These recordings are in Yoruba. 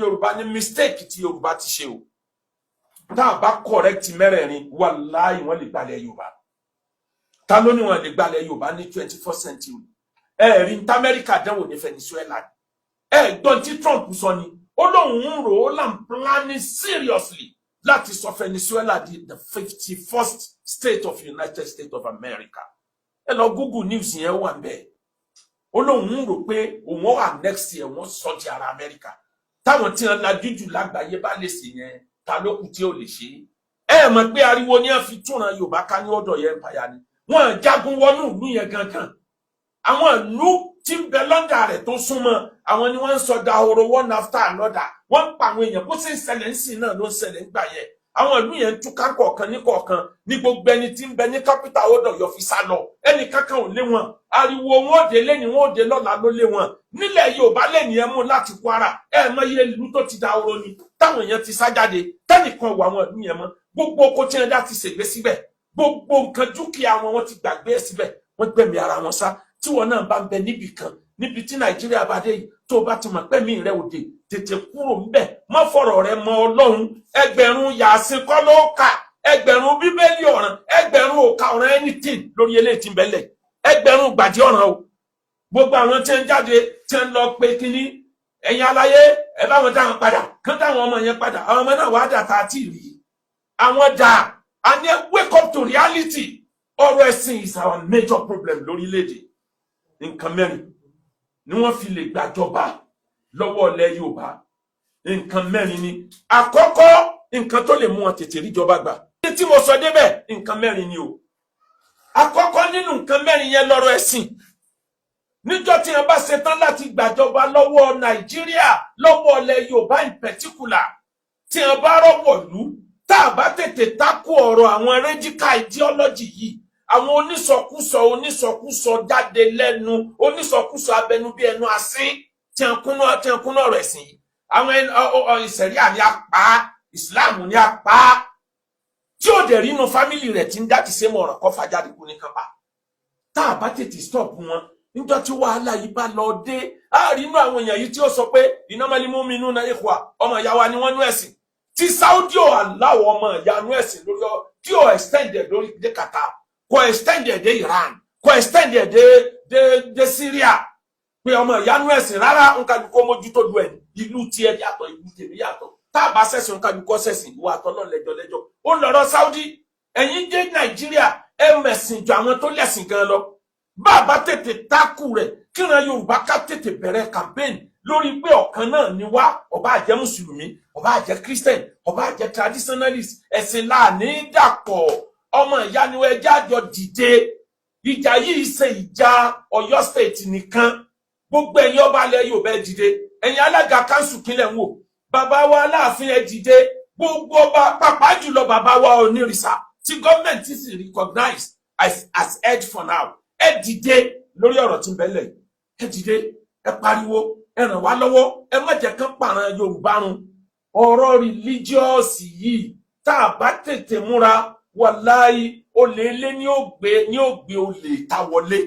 Yorùbá ní mistake tí Yorùbá ti ṣe o. Tá a bá correct mẹ́rẹ̀ẹ̀rin, wàláhì, wọ́n lè gbalẹ̀ Yorùbá. Ta ló ní wọn lè gbalẹ̀ Yorùbá ní 21st century? Ẹ rí ní Amẹ́ríkà dánwò ní Venezuela. Ẹ gbọ́n tí Trump sọ ni, ó lóun ń rò ó là ń planning seriously láti sọ Venezuela di the 51st state of United States of America. Ẹ lọ Google news yẹn, wà ń bẹ́ẹ̀. Ó lóun ń rò pé òun ó annex ẹ̀, wọ́n sọ di ara Amẹ́ríkà. Táwọn tí wọn lajú jù lágbàáyé bá lè ṣe yẹn, ta ló kù tí ò lè ṣe é? Ẹ mọ̀ pé ariwo ni wọ́n fi túnra Yorùbá ká ní ọ̀dọ̀ yẹn empire ni. Wọ́n jagun wọnú ìlú yẹn gangan. Àwọn ìlú tí ń bẹ lọ́ndà rẹ̀ tó súnmọ́ àwọn ni wọ́n ń sọ dahoro one after another. Wọ́n ń pa àwọn èèyàn. Bó ṣe ń ṣẹlẹ̀ ń sìn náà ló ń ṣẹlẹ̀ ń gbà yẹn. Àwọn ìlú yẹn ń túká kọ̀ọ̀kan ní kọ̀ọ̀kan ní. Gbogbo ẹni tí ń bẹ ní capital Old Ọ̀yọ́ fi sá lọ. Ẹnì kankan ò lé wọn. Ariwo wọn ò dé lẹ́ni, wọn ò dé lọ́la ló lé wọn. Nílẹ̀ Yorùbá lẹ́ni, ẹ mú láti Kwara, ẹ mọ iye ìlú tó ti dahoro ni táwọn èèyàn ti sá jáde, tẹ́nìkan wọ àwọn ìlú yẹn mọ́. Gbogbo oko tí wọn dá ti ṣègbè síbẹ̀, gbogbo nǹkan dúkìá wọn, wọn ti gbàgbé ẹ̀ síbẹ̀. Wọ́n gbẹ̀mí ara wọn sá. Tí wọn náà bá ń bẹ níbì kan, níbi tí Nàìjíríà bá dé yìí, tó o bá ti mọ̀ pé mi rẹ òde, tètè kúrò ńbẹ̀. Má fọ̀rọ̀ rẹ mọ Ọlọ́run. Ẹgbẹ̀rún yàsín kọ́ ló kà, ẹgbẹ̀rún Bíbélì ọ̀ràn, ẹgbẹ̀rún òkà ọ̀ràn, anything lórí eléyìí tí ń bẹ́lẹ̀, ẹgbẹ̀rún gbàdí ọ̀ràn o. Gbogbo àwọn tí ń jáde, tí ń lọ pé kínní, ẹ̀yin aláyé, ẹ bá wọn dáhùn padà, kán dáhùn ọmọ yẹn padà. Àwọn ọmọ náà wàá dà tá a ti rí àwọn dà. A ní wake up to reality. Ọ̀rọ̀ ẹ̀sìn is our major problem lórílẹ̀‐èdè. Nǹkan mẹ́rin ni wọ́n fi lè gbàjọba lọ́wọ́ ilẹ̀ Yorùbá. Nǹkan mẹ́rin ni. Àkọ́kọ́, nǹkan tó lè mú wọn tètè ríjọba gbà tí mo sọ débẹ̀, nǹkan mẹ́rin ni o. Àkọ́kọ́ nínú nǹkan mẹ́rin yẹn lọ́rọ̀ ẹ̀sìn. Níjọ́ tí wọ́n bá ṣetán láti gbàjọba lọ́wọ́ Nàìjíríà, lọ́wọ́ ilẹ̀ Yorùbá in particular, tí wọ́n bá rọ́wọ́ lù, tá a bá tètè takò ọ̀rọ̀ àwọn radical ideology yìí, àwọn onísọkúsọ, onísọkúsọ jáde lẹ́nu, onísọkúsọ abẹnú bí ẹnu asín, tí wọ́n kúnná ọ̀rọ̀ ẹ̀sìn yìí, àwọn ìsẹ̀ríà ní apá, ìsìláàmù ní apá, tí ò dẹ̀ rí inú family rẹ̀ tí ń dá ti ṣe mọ̀ ọ̀rọ̀ kọ́ fàjáde kú ní kan pa. Tá a bá tètè stop wọn, níjọ́ tí wàhálà yìí bá lọ dé, á rí inú àwọn èèyàn yìí tí ó sọ pé innamal mu'minuna ikhwa, ọmọ ìyá wa ni wọ́n nú ẹ̀sìn, tí Saudi ò aláwọ̀ ọmọ ìyá nú ẹ̀sìn lórí ọ, tí ò extend ẹ̀ lórí dé Qatar, kò extend ẹ̀ dé Iran, kò extend ẹ̀ dé Syria, pé ọmọ ìyá nú ẹ̀sìn rárá. Nkàlùkọ́ mójútó lu ẹ̀, ìlú tiẹ̀ yàtọ̀, ìlú tèmi yàtọ̀. Tá a bá ṣẹ̀sìn, nkàlùkọ́ ṣẹ̀sìn, ìwà àtọ́lọ́ lẹ́jọ́ lẹ́jọ́. Ó lọ́rọ̀ Saudi. Ẹ̀yin dé Nàìjíríà, ẹ mẹ̀sìn ju àwọn tó lẹ̀sìn gan lọ. Bá a bá tètè tákù rẹ̀, kíran Yorùbá ká tètè bẹ̀rẹ̀ campaign lórí pé ọ̀kan náà ni wá. Ó bá jẹ́ mùsùlùmí, ó bá jẹ́ Christian, ó bá jẹ́ traditionalist, ẹ̀sìn láàní dàpọ̀. Ọmọ ìyá ni ẹjẹ́ àjọ dìde. Ìjà yìí ṣe ìjà Ọ̀yọ́ State nìkan. Gbogbo ẹ̀yin ọba ilẹ̀ Yorùbá, ẹ dìde. Ẹ̀yin alága council, kílẹ̀ ń wò? Bàbá wa Aláàfin, ẹ dìde. Gbogbo ọba, pàápàá jùlọ bàbá wa Onírìṣà tí gọ́ọ̀mẹ̀ntì sì recognize as head for now, ẹ dìde lórí ọ̀rọ̀ tí ń bẹ lẹ̀. Ẹ dìde, ẹ pariwo, ẹ ràn wá lọ́wọ́. Ẹ má jẹ́ kán pààrọ̀ Yorùbá run. Ọ̀rọ̀ religious yìí, tá a bá tètè múra, wàláyé, olè ilé ní ó gbé olè ta wọlé.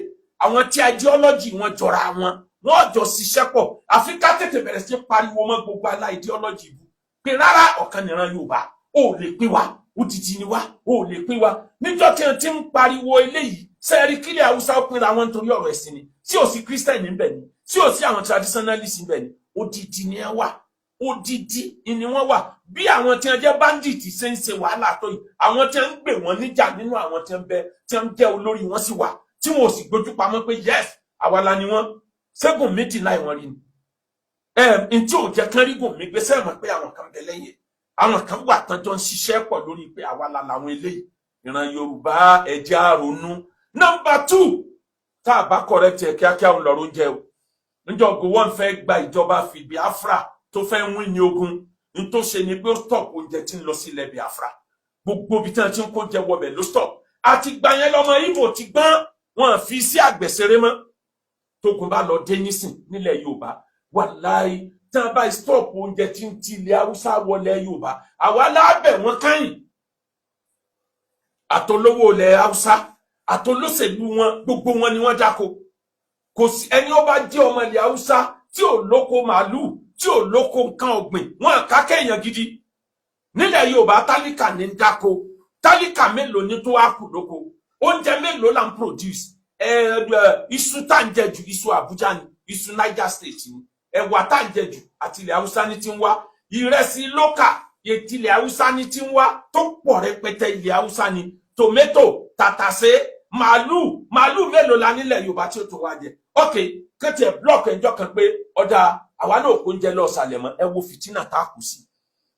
Àwọn tí ideology wọn jọra wọn, wọn jọ ṣiṣẹ́ pọ̀. Àfi ká tètè bẹ̀rẹ̀ sí pariwo mọ́ gbogbo alá ideology ibú pé rárá, ọ̀kan nìran Yorùbá ó lè pín wa, odidi ni wa, ó lè pín wa. Níjọ́ tí wọ́n ti ń pariwo eléyìí, sẹ́ẹ̀rí kílẹ̀ Haúsá ó pinra wọn nítorí ọ̀rọ̀ ẹ̀sìn ni? Tí ò sí Christian níbẹ̀ ni, tí ò sí àwọn traditionalist níbẹ̀ ni, odidi ni ẹ wà, odidi ni wọ́n wà. Bí àwọn tí wọ́n jẹ́ bandit ṣe ń ṣe wàhálà tó yìí, àwọn tí wọ́n ń gbè wọ́n níjà nínú àwọn tí wọ́n bẹ, tí wọ́n jẹ́ olórí wọn sì wà, tí wọn ò sì gbójú pamọ́ pé yes, àwa la ni wọ́n. Ṣẹ́gun méjì láì wọ́n rí ni ẹ n tí ò jẹ́ kán rí gùn mí gbé sẹ́ẹ̀ mọ̀ pé àwọn kan bẹ lẹ́yìn, àwọn kan wà tán jọ ń ṣiṣẹ́ pọ̀ lórí pé àwa la làwọn eléyìí. Ìran Yorùbá, ẹ̀jẹ̀ àrònú. Number two, tá a bá correct ẹ̀ kíákíá, ń lọ́rọ̀ oúnjẹ o. Níjọ́ Gowon fẹ́ gba ìjọba fi Biafra, tó fẹ́ wín ní ogun, ní tó ṣe ni pé ó stop oúnjẹ tí ń lọ sí ilẹ̀ Biafra. Gbogbo ibi tí wọ́n ti ń kó jẹ wọbẹ̀ ló stop. Àti gbà yẹn lọ́mọ Ìgbò ti gbọ́n, wọn fi sí àgbẹ̀sẹ̀rẹ̀ mọ́. Tógun bá lọ dé nísìn nílẹ̀ Yorùbá, wàláì, tí wọ́n bá stop oúnjẹ tí ń ti ilẹ̀ Haúsá wọlé Yorùbá, àwa lábẹ̀ wọn káyìn. Àtolówó ilẹ̀ Haúsá, àtolóṣèlú wọn, gbogbo wọn ni wọ́n dáko. Kò sí ẹni ó bá jẹ́ ọmọ ilẹ̀ Haúsá tí ò lóko màálùú, tí ò lóko ẹran, tí ò lóko adìẹ, tí ò lóko tí ò lóko nǹkan ọ̀gbìn, wọn kà kéèyàn gidi. Nílẹ̀ Yorùbá, tálíkà ní ń dáko. Tálíkà mélòó ní tó wá kù lóko? Oúnjẹ mélòó là ń produce? Ẹ ẹ, iṣu tá ń jẹ jù, iṣu Àbújá ni, iṣu Niger State ni. Ẹ̀wà tá ń jẹ jù, àti ilẹ̀ Haúsá ní ti ń wá. Ìrẹsì lókà, ìtìlẹ̀ Haúsá ní ti ń wá, tó pọ̀ rẹpẹtẹ, ilẹ̀ Haúsá ni. Tòmẹ́tò, tàtàṣé, màálù, màálù mélòó la nílẹ̀ Yorùbá tí ó tó wá jẹ? Ok, kẹ́tì ẹ̀ block ẹjọ́ kan pé ọ̀dà àwa náà kò ń jẹ lọ ọ̀sàlẹ̀ mọ́. Ẹ wo fìtínà tá a kù sí.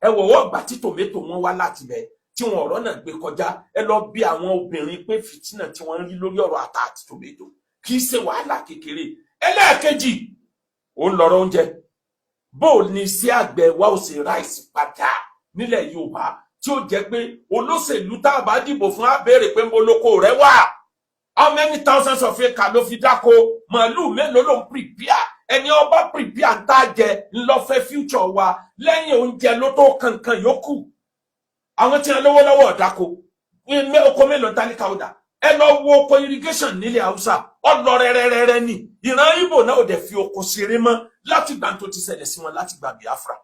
Ẹ wọ̀ wọ́ gbà tí tòmẹ́tò wọn wá láti bẹ̀ tí wọn ọ̀rọ̀ náà gbé kọjá. Ẹ lọ bí àwọn obìnrin pé fìtínà tí wọ́n ń rí lórí ọ̀rọ̀ ata àti tòmẹ́tò kì í ṣe wàhálà kékeré. Ẹlẹ́ẹ̀kejì, ó ń lọ́rọ̀ oúnjẹ. Bó o ní sí àgbẹ̀ wa ó ṣe rice padà nílẹ̀ Yorùbá, tí ó jẹ́ pé olóṣèlú tá a bá dìbò fún á béèrè pé mo lóko rẹ̀ wà, how many thousands of acres ló fi dáko, màálù mélòó ló ń prepare? Ẹni ọba prepare ń tá jẹ ńlọfẹ future wa. Lẹ́yìn oúnjẹ ló tó kankan yòókù. Àwọn tí wọn lówó lọ́wọ́ ọ̀dáko. Oko mélòó ń tálíkà ọ̀dà? Ẹ lọ wo oko irrigation nílẹ̀ Haúsá, ọlọ rẹrẹrẹrẹ ni. Ìran Ìgbò náà ò dẹ̀ fi oko ṣeré mọ́ láti gbà tó ti ṣẹlẹ̀ sí wọn láti gbà Biafra.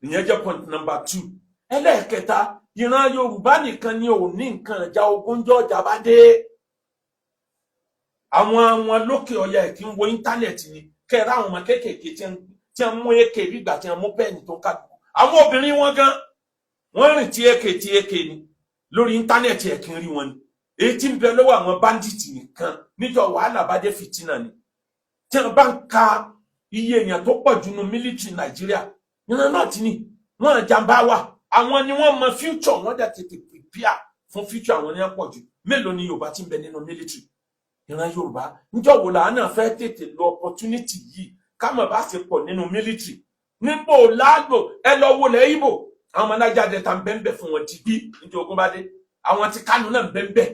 Ìyẹn jẹ́ point number two. Ẹlẹ́ẹ̀kẹta, ìran Yorùbá nìkan ni ò ní nǹkan ìjà ogun jọ ọjà bá dé. Àwọn lókè ọya ẹ̀ kí ń wo internet ni kẹ́ẹ̀rẹ́ àwọn ọmọ kéékèèké tí ń mú AK gbígbà tí ń mú pen tó ń kálukú. Àwọn obìnrin wọn gan, wọ́n rìn tí AK tí AK ni lórí internet, ẹ̀ kí ń rí wọn ni. Èyí tí ń bẹ lọ́wọ́ àwọn bandit nìkan níjọ́ wàhálà bá dé, fìtínà ni. Tí wọ́n bá ń ka iye èèyàn tó pọ̀ jù nínú military Nàìjíríà, ìran náà ti ní wọ́n jàǹbá wà. Àwọn ni wọ́n mọ future, wọ́n dẹ̀ tètè prepare fún future. Àwọn ni wọ́n pọ̀ jù. Mélòó ni Yorùbá ti ń bẹ nínú military? Ìran Yorùbá, níjọ́ wo làá náà fẹ́ tètè lo opportunity yìí ká mọ̀ bá ṣe pọ̀ nínú military? Níbo láàgbò? Ẹ lọ wo lẹ̀ Ìgbò, àwọn ọmọ Niger Delta ń bẹ́ẹ̀ fún wọn digbí níjọ́ ogun bá dé. Àwọn tí Kánú náà ń bẹ́ẹ̀.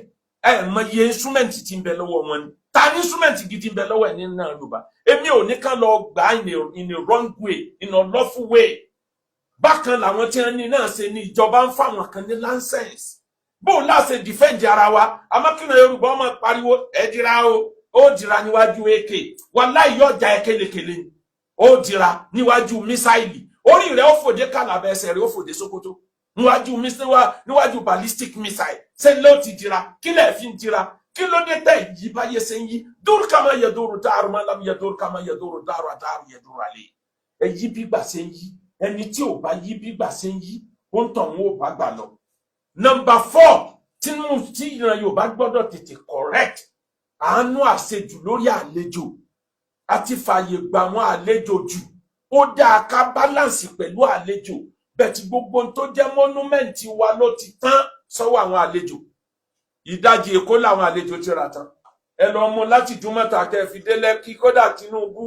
Ẹ mọ iye instrument tí ń bẹ lọ́wọ́ wọn ni. Ta ní instrument gidi ń bẹ lọ́wọ́ ẹ̀ nínú Yorùbá? Èmi ò ní kán lọ gbà á in a wrong way, in a lawful way. Bákan làwọn tí wọn ní náà ṣe ní ìjọba ń fáwọn kan ní license. Bó o láṣẹ defend ara wa? Amákìnrin Yorùbá ọmọ pariwo, ẹ dira o, ó dira níwájú AK, wàláì yóò já ẹ kélekèle ni. Ó dira níwájú missile, orí rẹ̀ ó fòdé Kàlàbà, ẹsẹ̀ rẹ̀ ó fòdé Sókótó. Níwájú missile, níwájú ballistic missile, ṣé ló ti dira? Kí lẹ̀ fi ń dira? Kí ló dé tẹ̀ yí báyé ṣe ń yí? Dúró kama yẹ dúró dáàrú má lam yẹ dúró kama yẹ dúró dáàrú àdáàrú yẹ dúró àlè. Ẹ yí bí gbà ṣe ń yí. Ẹni tí ò bá yí bí gbà ṣe ń yí, ó ń tàn wọn ò bá gbà lọ. Number four tínú tí ìran Yorùbá gbọ́dọ̀ tètè correct: àánú àṣejù lórí àlejò àti fààyè gbà wọn àlejò jù. Ó dáa ká balance pẹ̀lú àlejò bẹ́ẹ̀ tí gbogbo ohun tó jẹ́ monument wa ló ti tán sọ́wọ́ àwọn àlejò. Ìdajì Èkó làwọn àlejò ti rà tán. Ẹ lọ mú láti Dúmọ̀tà kẹ́ fi dé Lẹ́kí. Kódà Tinubu,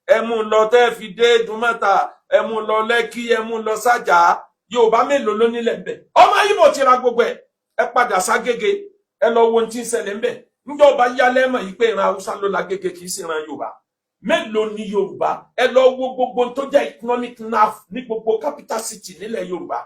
ẹ mú lọ tẹ́ fi dé Dúmọ̀tà, ẹ mú lọ Lẹ́kí, ẹ mú lọ Sájà. Yorùbá mélòó ló nílẹ̀ ńbẹ̀? Ọmọ Ìgbò ti ra gbogbo ẹ̀. Ẹ padà ságége, ẹ lọ wo ohun tí ń ṣẹlẹ̀ ńbẹ̀. Níjọba yálẹ́ mọ̀ yìí pé ìran Haúsá ló la Gègé, kì í ṣe ìran Yorùbá. Mélòó ni Yorùbá? Ẹ lọ wo gbogbo tó jẹ́ economic nerve ní gbogbo capital city nílẹ̀ Yorùbá.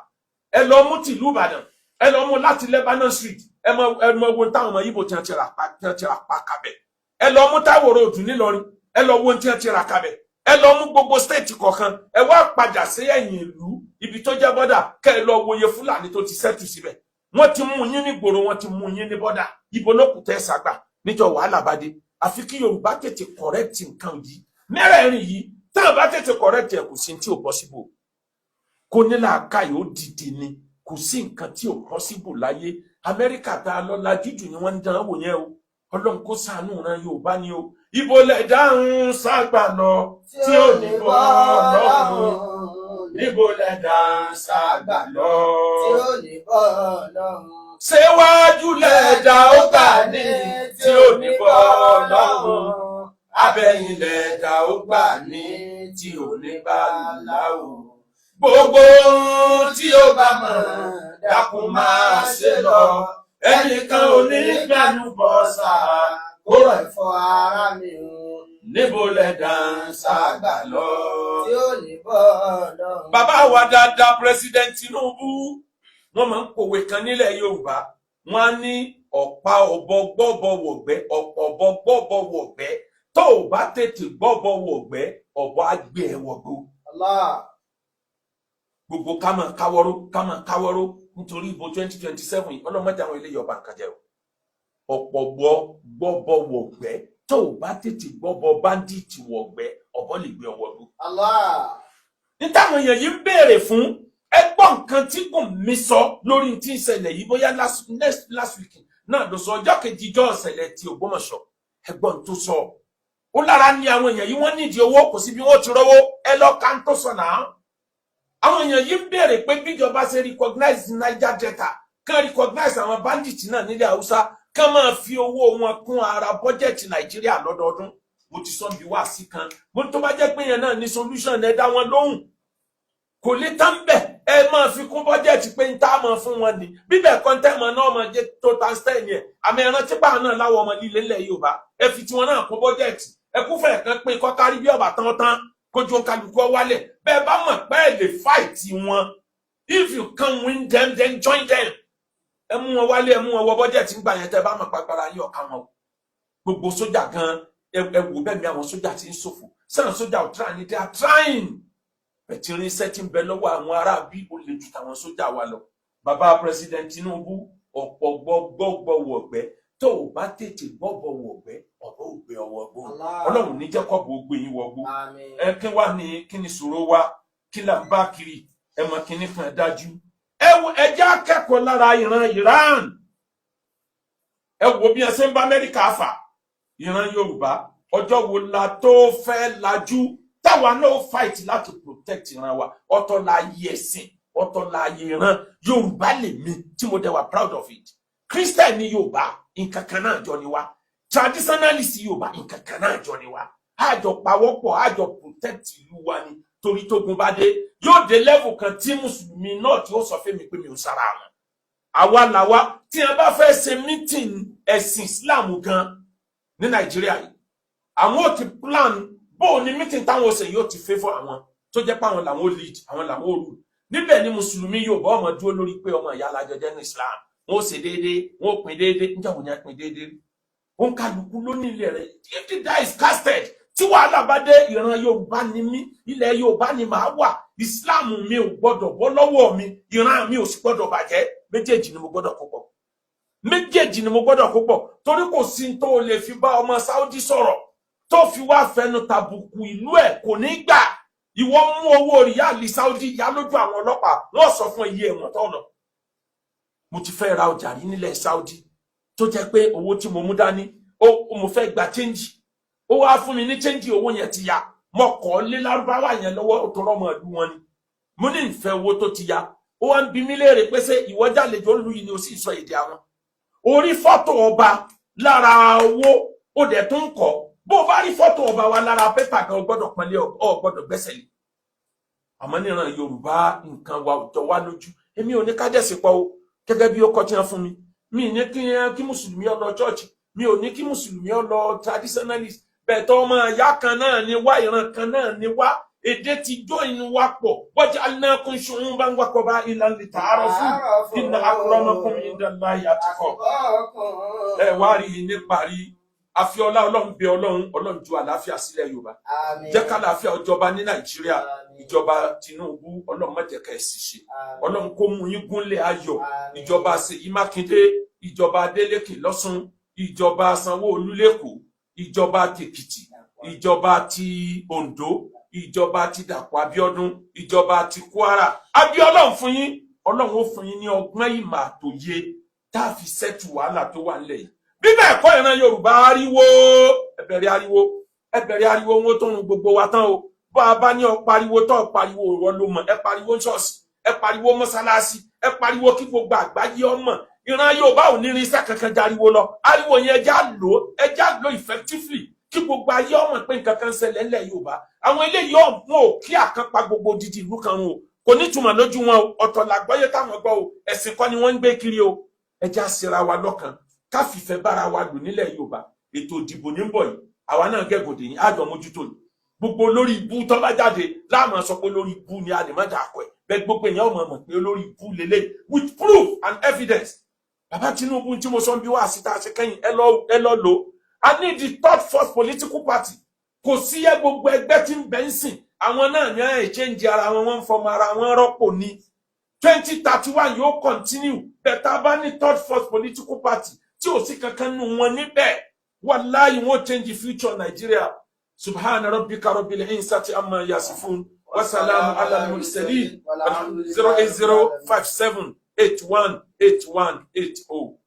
Ẹ lọ mú tìlú Ìbàdàn, ẹ lọ mú láti Lebanon Street, ẹ mọ wo táwọn ọmọ Ìgbò tí wọ́n ti rà pa, tí wọ́n ti rà pa kabẹ̀. Ẹ lọ mú Táíwò Road nílọrin, ẹ lọ wo tí wọ́n ti rà kabẹ̀. Ẹ lọ mú gbogbo state kọ̀ọ̀kan. Ẹ wá padà sí ẹ̀yìn ìlú, ibi tó jẹ́ border, kẹ́ ẹ lọ wòye Fúlàní tó ti settle síbẹ̀. Wọ́n ti mú yín ní gbòòrò, wọ́n ti mú yín ní border. Ibo ló kù tẹ́ sàgbà níjọ́ wàhálà bá dé? Àfi kí Yorùbá tètè correct nǹkan yìí mẹ́rẹ̀ẹ̀rin yìí. Tá a bá tètè correct ẹ̀, kò sí tí ò possible. Kó ní làákàyè ó dìde ni. Kò sí nǹkan tí ò possible láyé. Amẹ́ríkà tá a lọ lajú jù ni wọ́n ń dán wò yẹn o. Ọlọ́run kó ṣàánú ran Yorùbá ni o. Ibo lẹ̀ dáhùn ságbà lọ tí ò ní bọ́ lọ́hùn? Níbo lẹ̀ dáhùn ságbà lọ tí ó ní bọ́ lọ́hùn? Ṣé wájú lẹ̀dá ó gbà ní tí ò ní bọ́ lọ́hùn? Abẹ́yìn lẹ̀dá ó gbà ní tí ò ní bá láwù? Gbogbo ohun tí ó bá mọ̀, dákun máa ṣe lọ. Ẹnìkan ò ní gbàlú bọ́ sáà kó ẹ̀fọ́ ara mi o. Níbo lẹ̀dá ń ságbà lọ? Tí ó ní bọ́ lọ́hùn. Bàbá wa dáadáa, President Tinubu, wọ́n máa ń pòwe kan nílẹ̀ Yorùbá. Wọ́n á ní ọ̀pá ọ̀bọ gbọ́bọ wọ̀gbẹ́, ọ̀pọ̀ ọ̀bọ gbọ́bọ wọ̀gbẹ́. Tó o bá tètè gbọ́bọ wọ̀gbẹ́, ọ̀bọ á gbé ẹ wọ̀gbó. Allah. Gbogbo ká máa káwọ́rọ́, ká máa káwọ́rọ́ nítorí ìbò 2027 yìí, ọlọ́mọdé àwọn eléyìí ọba nǹkan jẹ́ o. Ọ̀pọ̀ gbọ́ gbọ́bọ wọ̀gbẹ́, tó o bá tètè gbọ́bọ bandit wọ̀gbẹ́, ọ̀bọ lè gbé ọwọ́ gbó. Allah. Ní táwọn èèyàn yìí ń béèrè fún, ẹgbọ́n nǹkan tí kò mí sọ lórí tí ń ṣẹlẹ̀ yìí, bóyá last next last week náà ló sọ, ọjọ́ kejì ijọ́ ọ̀sẹ̀lẹ̀ ti Ògbómọ̀ṣọ́. Ẹgbọ́n tó sọ, ó lára ní àwọn èèyàn yìí, wọ́n nídìí owó, kò sí bí wọ́n ti rówó. Ẹ lọ ká ń tó sọ náà. Àwọn èèyàn yìí ń béèrè pé bíjọba ṣe recognize Niger Delta, kán recognize àwọn bandits náà nílẹ̀ Haúsá, kán máa fi owó wọn kún ara bọ́jẹ̀tì Nàìjíríà lọ́dọọdún. Mo ti sọ bí wá sí kan, mo tó bá jẹ́ pé yẹn náà ní solution, ẹ dá wọn lóhùn. Kò lè tán bẹ̀, ẹ máa fi kún bọ́jẹ̀tì pé ń tá a máa fún wọn ni. Bíbẹ̀ kọ́ńtẹ́mọ̀ náà máa jẹ́ total ten yẹn. Àmì ẹran típa náà láwọn ọmọ líle ńlẹ̀ Yorùbá, ẹ fi tiwọn náà kún bọ́jẹ̀tì. Ẹ kúfẹ̀ kan pé kọ́kárí bí ọ̀bà tán tán, kójú kálukú wálẹ̀. Bẹ́ẹ̀ bá mọ̀ pé ẹ lè fight wọn, if you can win them, then join them. Ẹ mú wọn wálé, ẹ mú wọn wọ bọ́jẹ̀tì ńgbà yẹn, tẹ́ bá mọ̀ pàgbára yín ọ̀ka wọn o. Gbogbo sójà gan, ẹ wò bẹ́ẹ̀ mi, àwọn sójà ti ń ṣòfò sẹ́wọ̀n. Sójà ò try ni, they are trying. Bẹ̀tì irinṣẹ́ tí ń bẹ lọ́wọ́ àwọn ará bí ó lè ju tàwọn sójà wa lọ. Bàbá President Tinubu, ọ̀pọ̀ gbọ́gbọ́ wọ̀gbẹ́, tó o bá tètè gbọ́bọ̀ wọ̀gbẹ́, ọ̀bọ̀ ò gbé ọwọ́ gbó. Allah. Ọlọ́run ní jẹ́ kọ́bọ̀ ó gbé yín wọgbó. Àmín. Ẹ kí wá ní kí ni sọ̀rọ̀ wa, kí là ń bá kiri? Ẹ mọ kíní kan dájú, ẹ wo, ẹ jẹ́ akẹ́kọ̀ọ́ lára ìran Iran. Ẹ wo bí ẹ ṣe ń bá Amẹ́ríkà fà. Ìran Yorùbá, ọjọ́ wo la tó fẹ́ lajú táwa náà fight láti protect ìran wa? Ọ̀tọ̀ la yẹ ẹ̀sìn, ọ̀tọ̀ la yẹ ìran. Yorùbá lèmi tí mo dẹ̀ wà proud of it. Christian ní Yorùbá, nǹkan kan náà jọ ni wá. Traditionalist Yorùbá, nǹkan kan náà jọ ni wá. Àjọ pawọ́pọ̀, àjọ protect ìlú wa ni, torí tógun bá dé, yóò dé level kan tí mùsùlùmí náà tí ó sọ fún mi pé mi ò sára wọn. Àwa làwa tí wọn bá fẹ́ ṣe meeting ẹ̀sìn Islam gan ní Nàìjíríà yìí, àwọn ò ti plan bó o ní meeting táwọn ó ṣe yóò ti favour àwọn tó jẹ́ pé àwọn làwọn ó lead, àwọn làwọn ó rule níbẹ̀. Ni mùsùlùmí Yorùbá ọmọ dúró lórí pé ọmọ ìyá alájọ jẹ́ ní Islam, wọn ó ṣe déédéé, wọn ó pín déédéé. Níjà wọn ni a pín déédéé? Òun kálukú ló ní ilẹ̀ rẹ̀. If the die is casted, tí wàhálà bá dé, ìran Yorùbá ni mí, ilẹ̀ Yorùbá ni màá wà. Islam mi ò gbọ́dọ̀ bọ́ lọ́wọ́ mi, ìran mi ò sì gbọ́dọ̀ bàjẹ́. Méjèèjì ni mo gbọ́dọ̀ kó pọ̀, méjèèjì ni mo gbọ́dọ̀ kó pọ̀, torí kò sí tó o lè fi bá ọmọ Saudi sọ̀rọ̀ tó fi wá fẹnu tàbùkù ìlú ẹ̀, kò ní gbà. Ìwọ mú owó ríálì Saudi yá lójú àwọn ọlọ́pàá, wọ́n sọ fún iye ẹ̀wọ̀n tó lọ. Mo ti fẹ́ ra ọjà rí nílẹ̀ Saudi, tó jẹ́ pé owó tí mo mú dání ó, mo fẹ́ gba change, ó wá fún mi ní change, owó yẹn ti ya. Mo kọ́ lé lárúbáwá yẹn lọ́wọ́, ó tọrọ ọmọ ìlú wọn ni. Mo ní ìfẹ́ owó tó ti ya. Ó wá ń bi mí léèrè pé ṣé ìwọ jàlejò ń lu yìí ni, ó sì sọ èdè àwọn. Orí fọ́tò ọba lára owó, ó dẹ̀ tún kọ́. Bó o bá rí fọ́tò ọba wa lára pépà gan, o gbọ́dọ̀ pọ́nlé, ọ gbọ́dọ̀ gbẹ́sẹ̀ lé. Àmọ́ níran Yorùbá, nǹkan wa ò jọ wá lójú. Èmi ò ní ká jẹ́sìn pọ̀ o, gẹ́gẹ́ bí ó kọ́ tí wọ́n fún mi. Mi ní kí mùsùlùmí ó lọ church, mi ò ní kí mùsùlùmí ó lọ traditionalist bẹ́ẹ̀. Tọ́ ọmọ ìyá kan náà ni wá, ìran kan náà ni wá, èdè ti jó inú wa pọ̀. Waja'alnakum shu'uban wa qaba'ila lita'arafu inna akramakum indallahi atqakum. Ẹ wá rí i ní parí, àfiọlá Ọlọ́run bẹ Ọlọ́run, Ọlọ́run ju àlàáfíà sílẹ̀ Yorùbá. Jẹ́ kálàáfíà ọjọba ní Nàìjíríà. Ìjọba Tinubu, Ọlọ́run má jẹ́ ká ẹ sì ṣe. Ọlọ́run kó mú yín gúnlẹ̀ ayọ̀. Ìjọba Ṣèyí Mákindé, ìjọba Adeleke lọ́ṣùn, ìjọba Sanwó-Olú lẹ́kọ̀ọ́, ìjọba tèkìtì, ìjọba ti Oǹdó, ìjọba ti Dàpọ̀ Abíọ́dún, ìjọba ti Kwara, Abíọ́lọ́run fún yín. Ọlọ́run ó fún yín ní ọgbọ́n, ìmọ̀ àtòye tá a fi settle wàhálà tó wà nílẹ̀ yìí. Bí bẹ́ẹ̀ kọ́, ìran Yorùbá, ariwo, ẹ bẹ̀rẹ̀ ariwo, ẹ bẹ̀rẹ̀ ariwo, wọn tó run gbogbo wa tán o. Bá a bá ní ọ pariwo tó ọ pariwo, ìwọ ló mọ̀. Ẹ pariwo ṣọ́ọ̀ṣì, ẹ pariwo mọ́sálásí, ẹ pariwo kí gbogbo àgbáyé ọmọ. Ìran Yorùbá ò ní irinṣẹ́ kankan járiwo lọ. Ariwo yẹn, ẹja lò ó, ẹja lò effectively, kí gbogbo ayé ọmọ pé nǹkan kan ṣẹlẹ̀ ńlẹ̀ Yorùbá. Àwọn eléyìí ọ̀gbun ò kí àkànpá gbogbo odidi ìlú kan o, kò ní túmọ̀ lójú wọn o. Ọ̀tọ̀ làgbọ́yé táwọn gbọ́ o, ẹ̀sìn kọ́ ni wọ́n ń gbé kiri o. Ẹja ṣera wa lọ́kan, ká fìfẹ́ bára wa lò nílẹ̀ Yorùbá. Ètò ìdìbò ní ń bọ̀ yìí, àwa náà gẹ̀gòdè yìí, àjọ mójútó ni. Gbogbo lórí ibú tó bá jáde láàmú sọ pé lórí ibú ni, a lè má dà kọ ẹ bẹ́ẹ̀. Gbogbo èèyàn ọmọ mọ̀ pé lórí ibú lélẹ̀ with proof and evidence. Bàbá Tinubu, tí mo sọ bí wàá síta ṣe kẹ́yìn, ẹ lọ lò. I need the third force political party. Kò sí ẹ gbogbo ẹgbẹ́ tí ń bẹ ń sìn. Àwọn náà ní ẹ̀ change ara wọn, wọ́n ń fọmọ ara wọn rọ́pò ní 2031 yóò continue. Bẹ́ẹ̀ bá ní third force political party tí ò sí kankan nù wọn níbẹ̀, wàláyé, wọn change the future Nigeria. Subhana rabbika rabbil izzati amma yasifun, wasalamu ala mursalin. 08057818180.